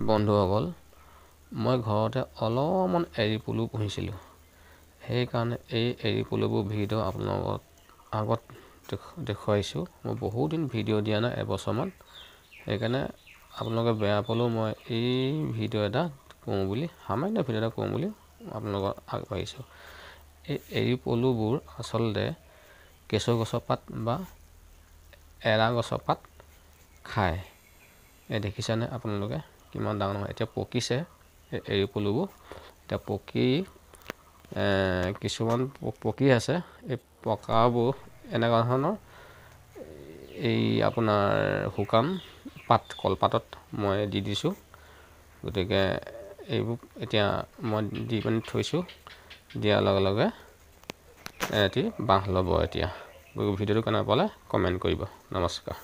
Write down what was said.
বন্ধুসকল, মই ঘৰতে অলপমান এৰী পলু পুহিছিলোঁ। সেইকাৰণে এই এৰী পলুবোৰ ভিডিঅ' আপোনালোকৰ আগত দেখুৱাইছোঁ। মই বহুত দিন ভিডিঅ' দিয়া নাই, এবছৰমান। সেইকাৰণে আপোনালোকে বেয়া পালেও মই এই ভিডিঅ' এটা কৰোঁ বুলি, সামান্য ভিডিঅ' এটা কৰোঁ বুলি আপোনালোকৰ আগবাঢ়িছোঁ। এই এৰী পলুবোৰ আচলতে কেঁচু গছৰ পাত বা এৰা গছৰ পাত খায়। এই দেখিছেনে আপোনালোকে কিমান ডাঙৰ ডাঙৰ এতিয়া পকিছে এই এৰী পলুবোৰ। এতিয়া পকি কিছুমান পকি আছে। এই পকাবোৰ এনেকুৱা ধৰণৰ এই আপোনাৰ শুকান পাত, কলপাতত মই দি দিছোঁ। গতিকে এইবোৰ এতিয়া মই দি পিনি থৈছোঁ। দিয়াৰ লগে লগে এটি বাঁহ ল'ব। এতিয়া ভিডিঅ'টো কেনে পালে কমেণ্ট কৰিব। নমস্কাৰ।